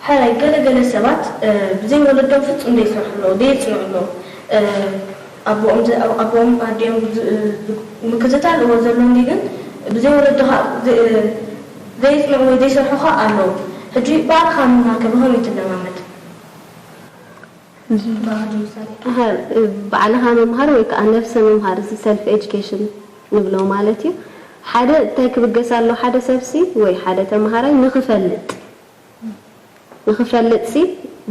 ሕራይ ገለ ገለ ሰባት ብዘይ ወለዶም ፍጹም ዘይሰርሑ ኣለዉ፣ ዘይጽንዑ ኣለዉ። ኣቦኦም ኣቦኦም ኣዲኦም ምክትታል እዎ ዘሎ፣ እንዲ ግን ብዘይ ወለዶኻ ዘይጽንዑ ወይ ዘይሰርሑ ኸኣ ኣለዉ። ሕጂ ባዕልኻ ምምሃር ከ ብኸመይ ትለማመድ? ባዕልኻ ምምሃር ወይ ከዓ ነፍሰ ምምሃር፣ እዚ ሰልፍ ኤጁኬሽን ንብሎ ማለት እዩ። ሓደ እንታይ ክብገስ ኣሎ፣ ሓደ ሰብሲ ወይ ሓደ ተምሃራይ ንኽፈልጥ ንኽፈልጥሲ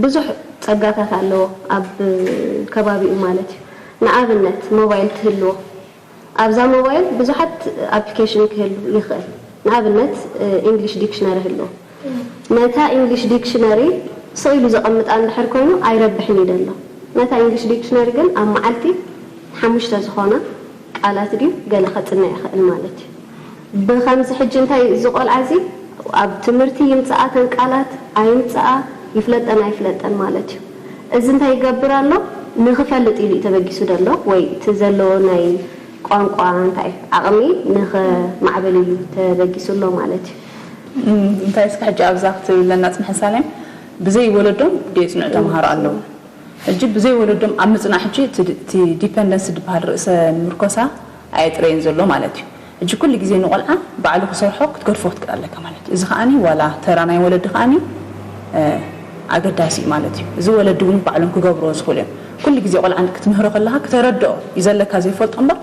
ብዙሕ ፀጋታት ኣለዎ ኣብ ከባቢኡ ማለት እዩ። ንኣብነት ሞባይል ትህልዎ፣ ኣብዛ ሞባይል ብዙሓት ኣፕሊኬሽን ክህሉ ይኽእል። ንኣብነት ኢንግሊሽ ዲክሽነሪ ህልዎ። ነታ ኢንግሊሽ ዲክሽነሪ ስቕ ኢሉ ዘቐምጣ እንድሕር ኮይኑ ኣይረብሕን እዩ ደሎ። ነታ ኢንግሊሽ ዲክሽነሪ ግን ኣብ መዓልቲ ሓሙሽተ ዝኾና ቃላት ድዩ ገለ ከጽንዕ ይኽእል ማለት እዩ። ብኸምዚ ሕጂ እንታይ እዚ ቆልዓ እዚ ኣብ ትምህርቲ ይምጽኣ ተን ቃላት ኣይምጽኣ ይፍለጠን ኣይፍለጠን ማለት እዩ። እዚ እንታይ ይገብር ኣሎ? ንኽፈልጥ ኢሉ እዩ ተበጊሱ ደሎ ወይ እቲ ዘለዎ ናይ ቋንቋ እንታይ ዓቕሚ ንኸማዕብል እዩ ተበጊሱ ኣሎ ማለት እዩ። እንታይ እስከ ሕጂ ኣብዛ ክትብለና ጽንሐ ሳሌም፣ ብዘይ ወለዶም ደየጽንዑ ተምሃሮ ኣለዉ። ሕጂ ብዘይ ወለዶም ኣብ ምጽናዕ ሕጂ እቲ ዲፐንደንስ ዝበሃል ርእሰ ምርኮሳ ኣየጥረየን ዘሎ ማለት እዩ። ሕጂ ኩሉ ግዜ ንቆልዓ ባዕሉ ክሰርሖ ክትገድፎ ክትክእል ኣለካ ማለት እዩ። እዚ ከዓኒ ዋላ ተራ ናይ ወለዲ ከዓኒ ኣገዳሲ እዩ ማለት እዩ። እዚ ወለዲ እውን ባዕሎም ክገብርዎ ዝኽእሉ እዮም። ኩሉ ግዜ ቆልዓ ክትምህሮ ከለካ ክተረድኦ እዩ ዘለካ ዘይፈልጦ እምበር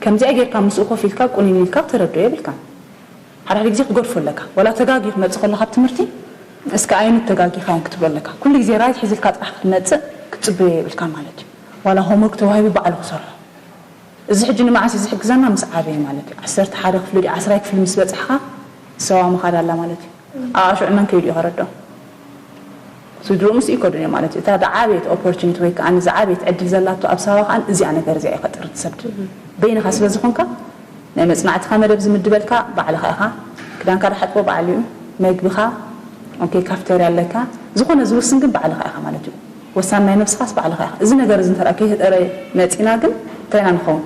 ከምዚኣ ጌርካ ምስኡ ኮፍ ኢልካ ቁኒን ኢልካ ክተረድኦ የብልካን። ሓደ ሓደ ግዜ ክትገድፎ ኣለካ። ዋላ ተጋግዩ ክመጽእ ከሎ ካብ ትምህርቲ እስከ ኣየኑት ተጋጊኻ እዮም ክትብሎ ኣለካ። ኩሉ ግዜ ራይት ሒዝልካ ጥራሕ ክትመጽእ ክትጽበዮ የብልካን ማለት እዩ። ዋላ ሆምወርክ ተዋሂቡ ባዕሉ ክሰርሖ። እዚ ሕጂ ንመዓስ እዩ ዝሕግዘና? ምስ ዓበየ ማለት እዩ። ዓሰርተ ሓደ ክፍሊ ድዩ ዓስራይ ክፍሊ ምስ በጻሕኻ ሰዋ ምኻድ ኣላ ማለት እዩ። ኣባኣ ሽዑ መን ከይዱ እዩ ከረድኦ? ስድርኡ ምስ ይከዱን እዮም ማለት እዩ። እታ ዝዓበየት ኦፖርቹኒቲ ወይ ከዓ ዝዓበየት ዕድል ዘላቶ ኣብ ሳዋ ከዓ እዚኣ ነገር እዚኣ ይፈጥር እቲ ሰብ። በይንኻ ስለ ዝኾንካ ናይ መጽናዕትኻ መደብ ዝምድበልካ ባዕልኻ ኢኻ። ክዳንካ ዝሓጥቦ ባዕሉ እዩ። መግብኻ ኦኬ ካፍተርያ ኣለካ። ዝኾነ ዝውስን ግን ባዕልኻ ኢኻ ማለት እዩ። ወሳን ናይ ነብስኻስ ባዕልኻ ኢኻ። እዚ ነገር እዚ እንተ ከይተጠረ መጺና ግን እንታይ ኢና ንኸውን?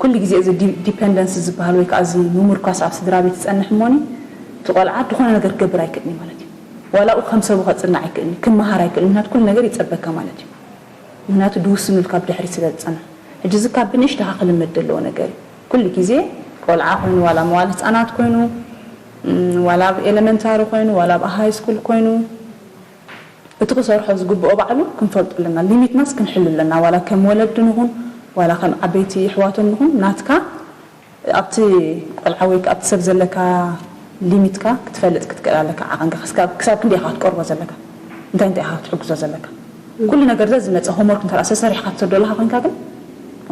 ኩሉ ግዜ እዚ ዲፐንደንስ ዝበሃል ወይ ከዓ እዚ ምምርኳስ ኣብ ስድራ ቤት ዝጸንሕ እሞኒ እቲ ቆልዓ ዝኾነ ነገር ክገብር ኣይክእልን እዩ ማለት እዩ። ዋላ ኡ ከም ሰቡ ከጽንዕ ኣይክእልን እዩ፣ ክመሃር ኣይክእልን ምክንያቱ ኩሉ ነገር ይጸበካ ማለት እዩ። ምክንያቱ ድውስኑልካ ብድሕሪት ስለ ዝጸንሕ። ሕጂ እዚ ካብ ብንእሽተኻ ክልመድ ዘለዎ ነገር እዩ። ኩሉ ግዜ ቆልዓ ኮይኑ ዋላ መዋል ህጻናት ኮይኑ ዋላ ኣብ ኤለመንታሪ ኮይኑ ዋላ ኣብ ሃይ ስኩል ኮይኑ እቲ ክሰርሖ ዝግብኦ ባዕሉ ክንፈልጦ ኣለና። ሊሚትናስ ክንሕሉ ኣለና። ዋላ ከም ወለዲ ንኹን ዋላ ከም ዓበይቲ ኣሕዋቶም ንኹን ናትካ ኣብቲ ቆልዓ ወይ ኣብቲ ሰብ ዘለካ ሊሚትካ ክትፈልጥ ክትክእል ኣለካ። ዓቐንካ ክሳብ ክንደይ ኢኻ ክትቀርቦ ዘለካ፣ እንታይ እንታይ ኢኻ ክትሕግዞ ዘለካ። ኩሉ ነገር ዘ ዝመፀ ሆምወርክ እንተ ሰሪሕካ ትሰዶ ኣለካ ኮይንካ ግን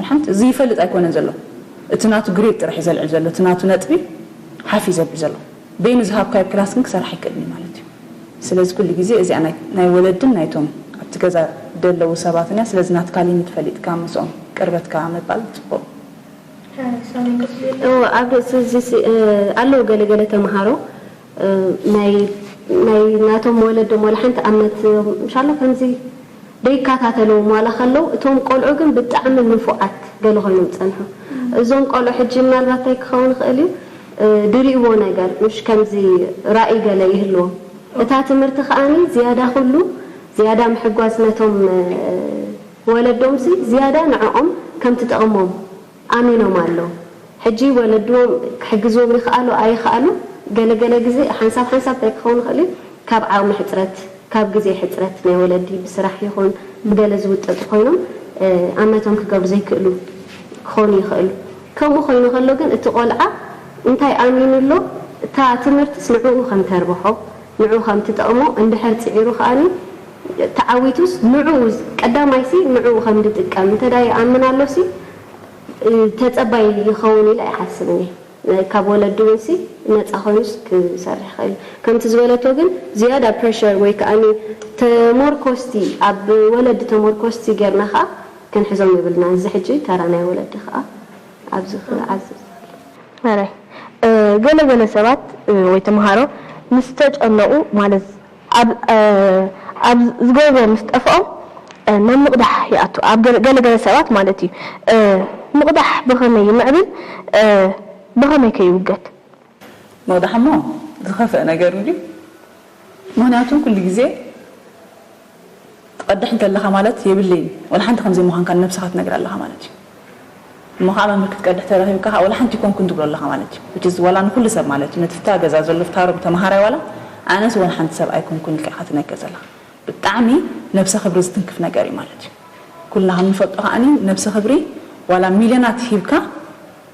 ሓንቲ እዚ ይፈልጥ ኣይኮነን ዘሎ፣ እቲ ናቱ ግሬድ ጥራሕ እዩ ዘልዕል ዘሎ፣ እቲ ናቱ ነጥቢ ሓፍ እዩ ዘብል ዘሎ። በይኑ ዝሃብካዮ ክላስ ግን ክሰርሕ ኣይክእልን እዩ ማለት እዩ። ስለዚ ኩሉ ግዜ እዚኣ ናይ ወለድን ናይቶም ኣብቲ ገዛ ደለዉ ሰባትን እያ። ስለዚ ናትካ ሊሚት ፈሊጥካ ምስኦም ቅርበትካ ምባል ፅቡቕ። እዎ ኣብ ርእሲ እዚ ኣለዉ ገለገለ ተምሃሮ ናይ ናይ ናቶም ወለዶም ዋላ ሓንቲ ኣመት ምሻሎ ከምዚ ደይከታተልዎም ዋላ ከለዉ እቶም ቆልዑ ግን ብጣዕሚ ንፉዓት ገለ ኮይኖም ዝጸንሑ። እዞም ቆልዑ ሕጂ ምናልባት እንታይ ክኸውን ይኽእል እዩ ድሪእዎ ነገር ምሽ ከምዚ ራእይ ገለ ይህልዎም። እታ ትምህርቲ ከኣኒ ዝያዳ ኩሉ ዝያዳ ምሕጓዝ ነቶም ወለዶምሲ ዝያዳ ንዕኦም ከም ትጠቕሞም ኣሚኖም ኣለዉ። ሕጂ ወለድዎም ክሕግዝዎም ይኽኣሉ ኣይኽኣሉ ገለ ገለ ግዜ ሓንሳብ ሓንሳብ እንታይ ክኸውን ይኽእል እዩ ካብ ዓቕሚ ሕፅረት ካብ ግዜ ሕፅረት ናይ ወለዲ ብስራሕ ይኹን ብገለ ዝውጠጡ ኮይኖም ኣመቶም ክገብሩ ዘይክእሉ ክኾኑ ይኽእሉ። ከምኡ ኮይኑ ከሎ ግን እቲ ቆልዓ እንታይ ኣሚኑ ኣሎ እታ ትምህርትስ ንዕኡ ከም ተርብሖ ንዕኡ ከም ትጠቕሞ እንድሕር ፅዒሩ ከኣኒ ተዓዊቱስ ንዕኡ ቀዳማይሲ ንዕኡ ከም ዝጥቀም እንተ ይኣምን ኣሎሲ ተፀባይ ይኸውን ኢለ ኣይሓስብን እየ። ካብ ወለዲ እውን ሲ ነፃ ኮይኑስ ክሰርሕ ይኽእል እዩ። ከምቲ ዝበለቶ ግን ዝያዳ ፕረሸር ወይ ከዓ ተሞርኮስቲ ኣብ ወለዲ ተሞርኮስቲ ጌርና ከዓ ክንሕዞም የብልና። እዚ ሕጂ ተራ ናይ ወለዲ ከዓ ኣብዚ ክዓዝዝ። ሕራይ ገለ ገለ ሰባት ወይ ተምሃሮ ምስ ተጨነቑ ማለት ኣብ ኣብ ዝገብርዎ ምስ ጠፍኦም ናብ ምቕዳሕ ይኣቱ። ኣብ ገለ ገለ ሰባት ማለት እዩ። ምቕዳሕ ብኸመይ ይምዕብል? ብኸመይ ከ ይውገድ? ምቕዳሕ እሞ ዝኸፍአ ነገር እንድዩ። ምኽንያቱ ኩሉ ግዜ ትቐድሕ እንተለኻ ማለት የብለይን፣ ወላ ሓንቲ ከምዘይ ምዃንካ ንነብስኻ ትነግር ኣለኻ ማለት እዩ። እሞ ከዓ መምህር ክትቀድሕ ተረኺብካ ከዓ ወላ ሓንቲ ይኮንኩን ትብሎ ኣለኻ ማለት እዩ። Which is ዋላ ንኩሉ ሰብ ማለት እዩ። ነቲ ፍታ ገዛ ዘሎ ፍታሮም ተምሃራይ ዋላ ኣነስ ወላ ሓንቲ ሰብ ኣይኮንኩን ኢልካ ኢኻ ትነግር ዘለኻ። ብጣዕሚ ነብሰ ክብሪ ዝትንክፍ ነገር እዩ ማለት እዩ። ኩልና ከም ንፈልጦ ከዓኒ ነብሰ ክብሪ ዋላ ሚልዮናት ሂብካ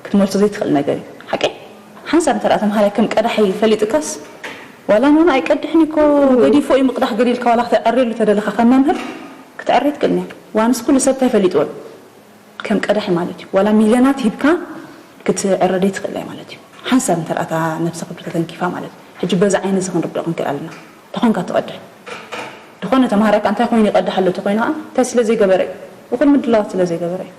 ክትመልሶ ዘይትኽእል ነገር እዩ። ሓቂ ሓንሳብ እንተ ተምሃራይ ከም ቀዳሒ ፈሊጥካስ ዋላ ኖኖ ኣይቀድሕን እኮ ገዲፎ እዩ ምቕዳሕ ገዲልካ ዋላ ክተዕርየሉ ተደለኻ ከም መምህር ክትዕርየ ትክእልኒ ዋንስ ኩሉ ሰብ እንታይ ፈሊጥዎ ከም ቀዳሒ ማለት እዩ። ዋላ ሚልዮናት ሂብካ ክትዕረደ ትኽእል እያ ማለት እዩ። ሓንሳብ እንተ ኣታ ነብሰ ክብሪ ተተንኪፋ ማለት እዩ። ሕጂ በዚ ዓይነት እዚ ክንርድኦ ክንክእል ኣለና። ተኾንካ ትቐድሕ ድኾነ ተምሃራይ እንታይ ኮይኑ ይቐድሕ ኣሎ ተኮይኑ እንታይ ስለ ዘይገበረ እዩ። እኹል ምድላዋት ስለ ዘይገበረ እዩ።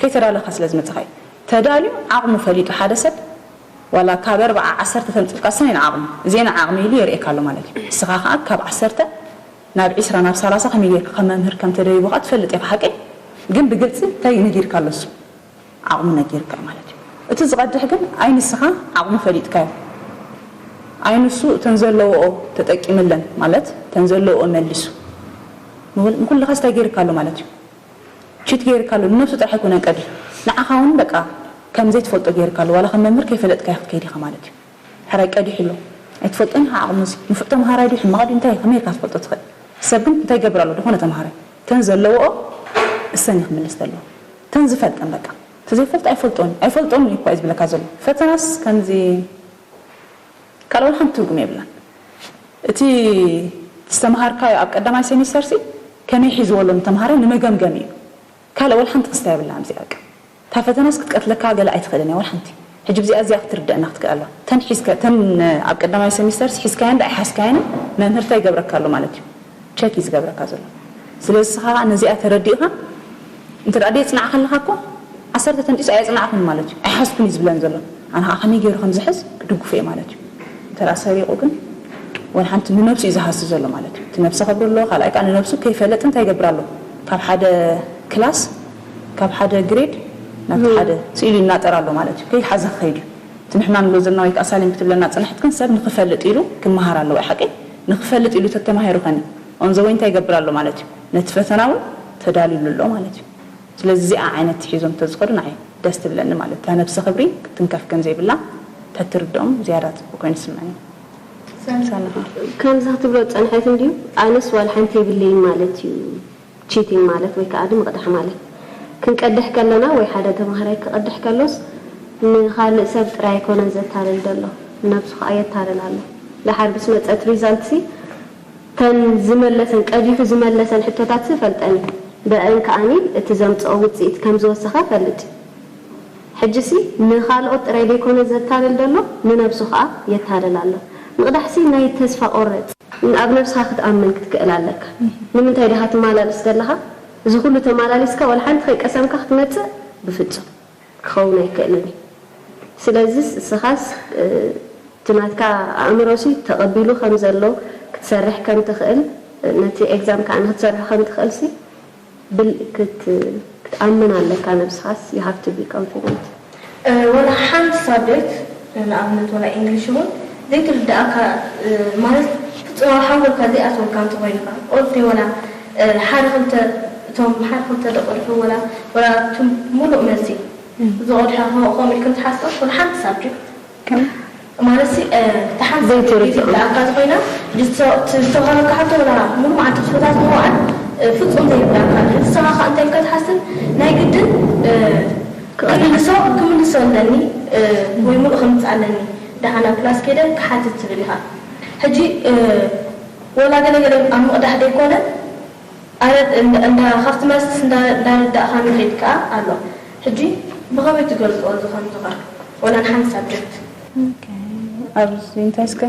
ከይተዳለኻ ስለ ዝመፅኻ እዩ። ተዳልዩ ዓቕሙ ፈሊጡ ሓደ ሰብ ዋላ ካብ ኣርባዓ ዓሰርተ ተምፅልካ ሰነይ ንዓቕሙ እዚአን ዓቕሚ ኢሉ የርእየካ ኣሎ ማለት እዩ። እስኻ ከዓ ካብ ዓሰርተ ናብ ዒስራ ናብ ሰላሳ ከመይ ጌርካ ከም መምህር ከም ተደይቡ ከዓ ትፈልጥ ኢኻ ሓቂ ግን ብግልፂ እንታይ ነጊርካ ኣሎ እሱ ዓቕሙ ነጊርካ እዩ ማለት እዩ። እቲ ዝቐድሕ ግን ኣይ ንስኻ ዓቕሙ ፈሊጥካዮ ኣይ ንሱ እተን ዘለዎኦ ተጠቂምለን ማለት እተን ዘለዎኦ መሊሱ ንኩልኻስ እንታይ ጌርካ ኣሎ ማለት እዩ። ቺት ጌርካ ኣሎ ንነብሱ ጥራሕ ኣይኮነን ቀዲሑ ንዓኻ እውን በቃ ከም ዘይትፈልጦ ጌርካ ኣሎ ዋላ ከም መምህር ከይፈለጥካዮ ክትከይድ ኢኻ ማለት እዩ። ሕራይ ቀዲሑ ኣሎ ኣይትፈልጦን ኢኻ ዓቕሙ እዚ ንፉዕ ተምሃራይ ድዩ ሕማቕ ድዩ እንታይ ከመይ ኢልካ ክትፈልጦ ትኽእል። ሰብ ግን እንታይ ይገብር ኣሎ ዝኾነ ተምሃራይ እተን ዘለዎኦ እሰን እዩ ክምልስ ዘለዎ እተን ዝፈልጠን በቃ እቲ ዘይፈልጥ ኣይፈልጦን ኣይፈልጦን እዩ እኳ እዩ ዝብለካ ዘሎ ፈተናስ ከምዚ ካልእ ወላ ሓንቲ ትርጉም የብላን። እቲ ዝተምሃርካዮ ኣብ ቀዳማይ ሴሚስተር ሲ ከመይ ሒዝዎ ኣሎ ንተምሃራይ ንመገምገሚ እዩ። ካልእ ወላ ሓንቲ ክስታ የብላን እዚኣ በቃ። እታ ፈተናስ ክትቀትለካ ገለ ኣይትኽእልን እያ ወላ ሓንቲ። ሕጂ ብዚኣ እዚኣ ክትርደአና ክትክእል ኣለዋ። ተን ሒዝካ ተን ኣብ ቀዳማይ ሴሚስተር ሲ ሒዝካየን ዶ ኣይሓዝካየን መምህር እንታይ ይገብረካ ኣሎ ማለት እዩ። ቸክ እዩ ዝገብረካ ዘሎ። ስለዚ ንስኻ ከዓ ነዚኣ ተረዲእኻ እንተ ደኣ ደየፅናዕካ ኣለኻ እኮ ዓሰርተ ተምጢሱ ኣየፅናዕኩን ማለት እዩ ኣይሓዝኩን እዩ ዝብለን ዘሎ ኣነ ከዓ ከመይ ገይሩ ከም ዝሕዝ ክድግፎ እየ ማለት እዩ እንተ ደኣ ሰሪቑ ግን ወላ ሓንቲ ንነብሱ እዩ ዝሃሲ ዘሎ ማለት እዩ እቲ ነብሰ ከብሪ ኣለዎ ካልኣይ ከዓ ንነብሱ ከይፈለጥ እንታይ ይገብር ኣሎ ካብ ሓደ ክላስ ካብ ሓደ ግሬድ ናብቲ ሓደ ስኢሉ ይናጠር ኣሎ ማለት እዩ ከይሓዘ ክኸይድ እዩ እቲ ንሕና ንብሎ ዘለና ወይ ከዓ ሳሌም ክትብለና ፅንሕት ግን ሰብ ንክፈልጥ ኢሉ ክመሃር ኣለዎ ሓቂ ንክፈልጥ ኢሉ ተተማሂሩ ከኒ ኦንዘወይ እንታይ ይገብር ኣሎ ማለት እዩ ነቲ ፈተና እውን ተዳልዩሉ ኣሎ ማለት እዩ ስለዚ እዚኣ ዓይነት ሒዞም ተዝኸዱ ንዓይ ደስ ትብለኒ ማለት እታ ነብሲ ክብሪ ክትንከፍ ከም ዘይብላ ተትርድኦም ዝያዳ ፅቡቅ ኮይኑ ይስምዐኒ ከምዚ ክትብሎ ፀንሐት እንድዩ ኣነስ ዋላ ሓንቲ የብለይን ማለት እዩ cheating ማለት ወይ ከዓ ምቕዳሕ ማለት ክንቀድሕ ከለና ወይ ሓደ ተምሃራይ ክቐድሕ ከሎስ ንኻልእ ሰብ ጥራይ ኣይኮነን ዘታልል ዘሎ ንነብሱ ከዓ የታልል ኣሎ ደሓር ምስ መፀት result ሲ ተን ዝመለሰን ቀዲሑ ዝመለሰን ሕቶታት ሲ ፈልጠን እዩ። በእን ከኣኒ እቲ ዘምጽኦ ውጽኢት ከም ዝወሰኸ ፈልጥ እዩ። ሕጂ ሲ ንኻልኦት ጥራይ ደይኮነ ዘታልል ዘሎ ንነብሱ ከኣ የታልል ኣሎ። ምቕዳሕ ሲ ናይ ተስፋ ቆርጽ። ኣብ ነብስኻ ክትኣምን ክትክእል ኣለካ። ንምንታይ ድኻ ትማላልስ ዘለኻ? እዚ ኩሉ ተማላሊስካ ወላ ሓንቲ ከይቀሰምካ ክትመጽእ ብፍጹም። ክኸውን ኣይክእልን እዩ። ስለዚ እስኻስ እቲ ናትካ ኣእምሮሲ ተቐቢሉ ከም ዘሎ ክትሰርሕ ከም ትኽእል ነቲ ኤግዛም ከዓ ንክትሰርሖ ከም ትኽእልሲ ብል ክትኣምን ኣለካ ነብስኻስ you have to be confident። ወላ ሓንቲ ሳብጀክት ንኣብነት ወላ ኢንግሊሽ እውን ዘይትርድኣካ ማለት ፍጹም ኣብ ሓንጎልካ ዘይኣትወካ እንተኾይኑ ከዓ ኦልሬዲ ወላ ሓደ ክልተ እቶም ሓደ ክልተ ደቆልሑ ወላ ወላ እቶም ሙሉእ መልሲ ዝቐድሖ ከምኡ ኢልክን ትሓስባ ወላ ሓንቲ ሳብጀክት ማለት ሲ እታ ሓንቲ ሳብጀክት ዘይትርድኦ። ዘይትርድኣካ ዝኾይና ዝተዋሃበካ ሓቶ ወላ ሙሉ መዓልቲ ክፍታት ምውዓል ፍጹም ዘይርዳእካ ኣሎ። ንስኻ ከዓ እንታይ ኢልካ ትሓስብ ናይ ግድን ክምልሶ ክምልሶ ኣለኒ ወይ ሙሉእ ከምፅእ ኣለኒ ደሓን ኣብ ክላስ ከይደ ክሓትት ትብል ኢኻ። ሕጂ ወላ ገለ ገለ ኣብ ምቕዳሕ ደይኮነ ኣረ እንዳ እንዳ ካብቲ መልስስ እንዳ እንዳረዳእካ ንኸይድ ከኣ ኣሎ። ሕጂ ብኸመይ ትገልጽኦ እዚ ከምዚ ከ ወላ ንሓንቲ ሳብጀክት? ኣብዚ እንታይ እስከ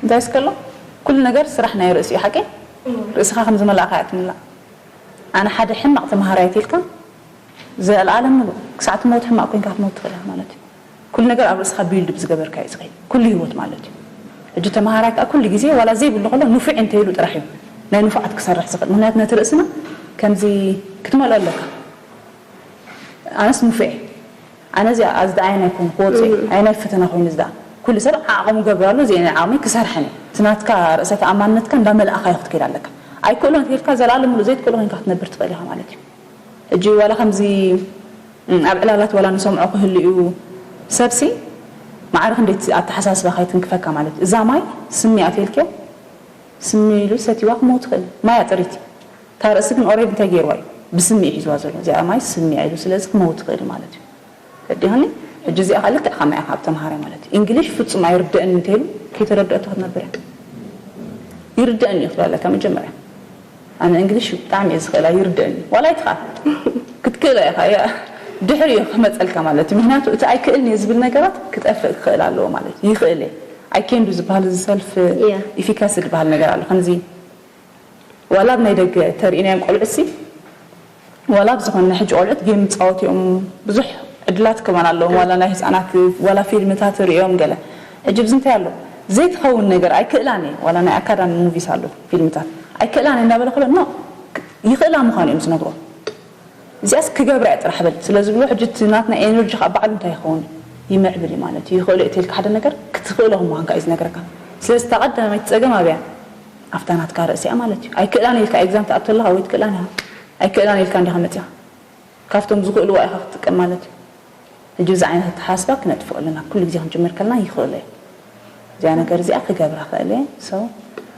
እንታይ እስከ ኣሎ ኩሉ ነገር ስራሕ ናይ ርእሲ እዩ ሓቂ ርእስኻ ከም ዝመላእካ እያ ትምላእ ኣነ ሓደ ሕማቕ ተምሃራይ ኢልካ ዘለኣለም ሙሉእ ክሳዕ ትሞት ሕማቕ ኮይንካ ክትሞት ትኽእል ኢኻ ማለት እዩ ኩሉ ነገር ኣብ ርእስኻ ቢልድ ብዝገበርካ እዩ ዝኸይድ ኩሉ ህይወት ማለት እዩ ሕጂ ተምሃራይ ከዓ ኩሉ ግዜ ዋላ ዘይብሉ ከሎ ንፉዕ እንተ ኢሉ ጥራሕ እዩ ናይ ንፉዓት ክሰርሕ ዝኽእል ምክንያቱ ነቲ ርእስና ከምዚ ክትመልኦ ኣለካ ኣነስ ንፉዕ እየ ኣነ እዚ ኣዚ ደኣ ኣየናይ ኮይኑ ክወፅእ እዩ ኣየናይ ፈተና ኮይኑ እዚ ደኣ ኩሉ ሰብ ዓቕሙ ገብር ኣሎ እዚ ናይ ዓቕመይ ክሰርሐን እየ እቲ ናትካ ርእሰ ተኣማንነትካ እንዳመልእኻ እዩ ክትከይድ ኣለካ ኣይክእሎን ተልካ ዘላለም ሙሉእ ዘይትክእሎ ኮይንካ ክትነብር ትኽእል ኢኻ ማለት እዩ። ሕጂ ዋላ ከምዚ ኣብ ዕላላት ዋላ ንሰምዖ ክህሉ እዩ ሰብሲ ማዕረ ክንደይ ኣተሓሳስባ ካይትንክፈካ ማለት እዩ። እዛ ማይ ስሚ ኣትልክዮ ስሚ ኢሉ ሰቲዋ ክመውት ትኽእል ማይ ኣጥሪቲ እታ ርእሲ ግን ኦሬዲ እንታይ ገይርዋ እዩ ብስሚ እዩ ሒዝዋ ዘሎ እዚኣ ማይ ስሚ ኢሉ ስለዚ ክመውት ትኽእል ማለት እዩ። ተዲህኒ ሕጂ እዚኣ ካልክ ዓማያ ካብ ተምሃረ ማለት እዩ። እንግሊሽ ፍጹም ኣይርደእን እንተሉ ከይተረደእቶ ክትነብር እያ። ይርደእን እዩ ትብላለካ መጀመርያ ኣነ እንግሊሽ ብጣዕሚ እየ ዝኽእላ ይርደእን እዩ ዋላ ኣይትኻ ክትክእለ ኢኻ እያ ድሕሪ እዩ ክመፀልካ ማለት እዩ። ምክንያቱ እቲ ኣይክእልን እየ ዝብል ነገራት ክጠፍእ ክኽእል ኣለዎ ማለት እዩ። ይኽእል እየ ኣይኬንዱ ዝበሃል እዚ ሰልፍ ኢፊካሲ ዝበሃል ነገር ኣሎ ከምዚ ዋላ ኣብ ናይ ደገ ተርእናዮም ቆልዑ ሲ ዋላ ኣብ ዝኾነ ሕጂ ቆልዑት ጌም ፃወት እዮም ብዙሕ ዕድላት ክመን ኣለዎም ዋላ ናይ ህፃናት ዋላ ፊልምታት ርእዮም ገለ ሕጂ ብዚ እንታይ ኣሎ ዘይትኸውን ነገር ኣይክእላን እየ ዋላ ናይ ኣካዳሚ ሙቪስ ኣሎ ፊልምታት ኣይክእላን እየ እንዳበለ ክሎ ኖ ይኽእላ ምዃኑ እዮም ዝነግሮ እዚኣስ ክገብራ እየ ጥራሕ በል ስለ ዝብሎ ሕጂ እቲ ናትና ኤነርጂ ካብ ባዕሉ እንታይ ይኸውን ይምዕብል እዩ ማለት እዩ ይኽእሉ እየ ተልካ ሓደ ነገር ክትኽእሎ ምዃንካ እዩ ዝነግረካ ስለዚ እታ ቀዳማይቲ ፀገም ኣብያ ኣብታ ናትካ ርእሲኣ ማለት እዩ ኣይክእላን ኢልካ ኤግዛም ትኣቱ ኣለኻ ወይ ትክእላን ኢኻ ኣይክእላን ኢልካ እንዲኻ መፂኻ ካብቶም ዝኽእልዋ ኢኻ ክትጥቀም ማለት እዩ ሕጂ እዚ ዓይነት ኣተሓስባ ክነጥፍኦ ኣለና ኩሉ ግዜ ክንጅምር ከለና ይኽእሎ እዩ እዚኣ ነገር እዚኣ ክገብራ ክእል እየ ሰው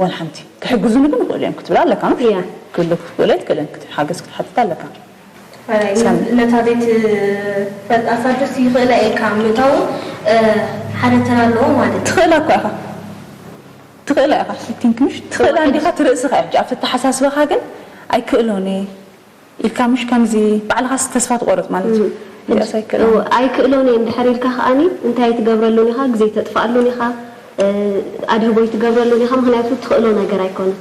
ወል ሓንቲ ክሕግዙኒ ግን ይኽእሉ እዮም ክትብል ኣለካ ክሉ ክትክእሎ ይትክእልን ሓገዝ ክትሓትት ኣለካ ነታ ዘይትፈልጣ ፋድስ ይኽእላ ኢልካ ምእታው ሓደ ተራ ኣለዎ ማለት እዩ። ትኽእላ እኳ ኢኻ ትኽእላ ኢኻ ቲንክ ምሽ ትኽእላ እንዲኻ ትርእስኻ ሕጂ ኣብቲ ኣተሓሳስባኻ ግን ኣይክእሎን እየ ኢልካ ምሽ ከምዚ ባዕልኻስ ተስፋ ትቆርጽ ማለት እዩ። እዚኣስ ኣይክእሎን እየ። ኣይክእሎን እየ እንድሕር ኢልካ ከኣኒ እንታይ ኣይትገብረሉን ኢኻ ግዜ ተጥፍኣሉን ኢኻ ኣድህቦ ኣይትገብረሉን ኢኻ ምኽንያቱ ትኽእሎ ነገር ኣይኮነን።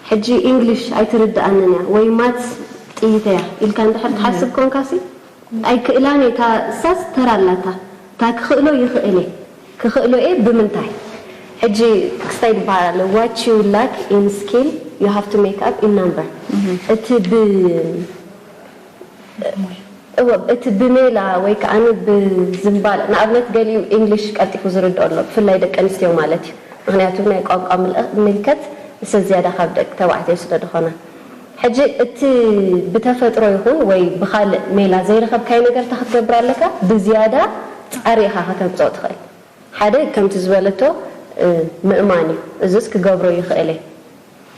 ሕጂ ኢንግሊሽ ኣይትርድኣንን እያ ወይ ማትስ ጥይት እያ ኢልካ እንድሕር ትሓስብ ኮንካሲ ኣይክእላን እየ እታ እሳስ ተራ ኣላታ እታ ክኽእሎ ይኽእል እየ ክኽእሎ እየ ብምንታይ ሕጂ ክስታይ ዝበሃል ኣሎ what you lack in skill you have to make up in number እቲ ብ እወ እቲ ብሜላ ወይ ከዓ ብዝንባል ንኣብነት ገሊኡ ኢንግሊሽ ቀልጢፉ ዝርድኦ ኣሎ ብፍላይ ደቂ ኣንስትዮ ማለት እዩ ምክንያቱ ናይ ቋንቋ ምልከት ንሰብ ዝያዳ ካብ ደቂ ተባዕትዮ ስለ ዝኾና ሕጂ እቲ ብተፈጥሮ ይኹን ወይ ብኻልእ ሜላ ዘይረኸብካዮ ነገር እንታይ ክትገብር ኣለካ ብዝያዳ ፃሪ ኢኻ ከተምፅኦ ትኽእል ሓደ ከምቲ ዝበለቶ ምእማን እዩ እዝስ ክገብሮ ይኽእል እየ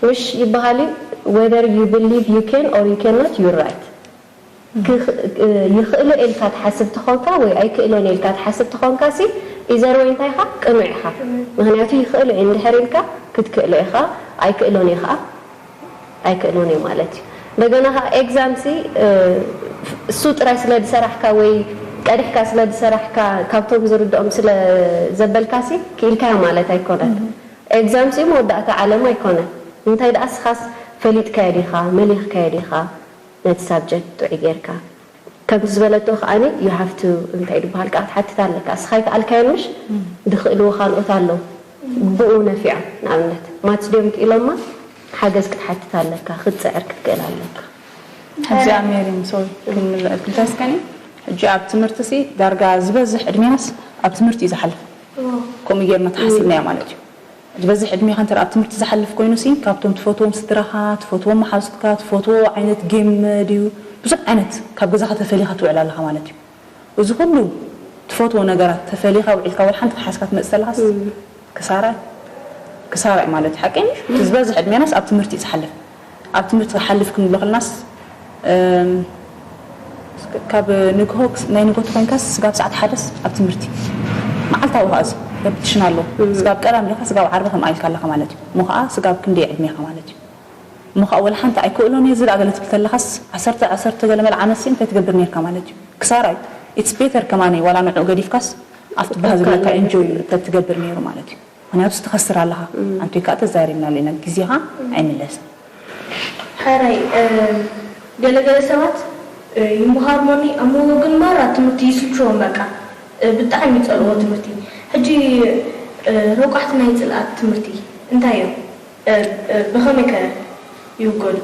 ምሽ ይበሃል እዩ whether you believe you can or you cannot you're right ይኽእሎ ኢልካ ትሓስብ ተኾንካ ወይ ኣይክእሎን ኢልካ ትሓስብ ተኾንካ ሲ ኢዘር ወይ እንታይ ኢኻ ቅኑዕ ኢኻ ምኽንያቱ ይኽእሎ እየ እንድሕር ኢልካ ክትክእሎ ኢኻ ኣይክእሎን እየ ኸዓ ኣይክእሎን እየ ማለት እዩ እንደገና ኸዓ ኤግዛም ሲ እሱ ጥራይ ስለ ዝሰራሕካ ወይ ቀዲሕካ ስለ ዝሰራሕካ ካብቶም ዝርድኦም ስለ ዘበልካ ሲ ክኢልካዮ ማለት ኣይኮነን ኤግዛም ሲ መወዳእታ ዓለም ኣይኮነን እንታይ ደኣ ስኻስ ፈሊጥካዮ ዲኻ መሊኽካዮ ዲኻ ነቲ ሳብጀክት ጥዑይ ጌርካ ከምቲ ዝበለቶ ከዓኒ you have to እንታይ ድበሃል ከዓ ክትሓትት ኣለካ እስኻ ኣይከኣልካዮ ምሽ ድኽእልዎ ካልኦት ኣለዉ ብኡ ነፊዖም ንኣብነት ማትስ ድዮም ክኢሎማ ሓገዝ ክትሓትት ኣለካ ክትፅዕር ክትክእል ኣለካ ሕዚኣ ሜሪ ሶሪ ክምልአልኪ እንታይ ስከኒ ሕጂ ኣብ ትምህርቲ ሲ ዳርጋ ዝበዝሕ ዕድሜናስ ኣብ ትምህርቲ እዩ ዝሓልፍ ከምኡ ጌርና ተሓሲብናዮ ማለት እዩ ዝበዝሕ ዕድሜኻ እንተ ኣብ ትምህርቲ ዝሓልፍ ኮይኑ ሲ ካብቶም ትፈትዎም ስድራኻ ትፈትዎም መሓዙትካ ትፈትዎ ዓይነት ጌም ድዩ ብዙሕ ዓይነት ካብ ገዛኻ ተፈሊኻ ትውዕል ኣለኻ ማለት እዩ እዚ ኩሉ ትፈትዎ ነገራት ተፈሊኻ ውዒልካ ወላ ሓንቲ ክሓስካ ትመፅእ ተለኻስ ክሳራ ክሳራ እዩ ማለት እዩ ሓቀይ ዝበዝሕ ዕድሜናስ ኣብ ትምህርቲ እዩ ዝሓልፍ ኣብ ትምህርቲ ክሓልፍ ክንብሎ ከለናስ ካብ ንግሆ ናይ ንጎ ተኮይንካስ ስጋብ ሰዓት ሓደስ ኣብ ትምህርቲ መዓልታዊ ከኣዚ ረብትሽን ኣሎ ስጋብ ቀዳም ዲኻ ስጋብ ዓርቢ ከምኣ ኢልካ ኣለኻ ማለት እዩ እሞ ከዓ ስጋብ ክንደይ ዕድሜኻ ማለት እዩ እሞ ከዓ ወላ ሓንቲ ኣይክእሎን እየ ዝላ ገለ ትብል ተለኻስ ዓሰርተ ዓሰርተ ገለ መል ዓመት ሲ እንታይ ትገብር ነርካ ማለት እዩ ክሳራ እዩ it's better ከማነይ ዋላ ንዕኡ ገዲፍካስ ኣብቲ ባህ ዝብለካ enjoy ተትገብር ነይሩ ማለት እዩ ምክንያቱ ትኸስር ኣለኻ ኣንቱ ከዓ ተዛሪብና ኣለና ግዜኻ ኣይምለስን ሓራይ ገለገለ ሰባት ይምሃር ሞኒ ኣብ መንጎ ግንባር ኣብ ትምህርቲ ይስልችዎም በቃ ብጣዕሚ ይፀልዎ ትምህርቲ ሕጂ ረቋሕቲ ናይ ፅልኣት ትምህርቲ እንታይ እዮም ብኸመይ ከ ይውገዱ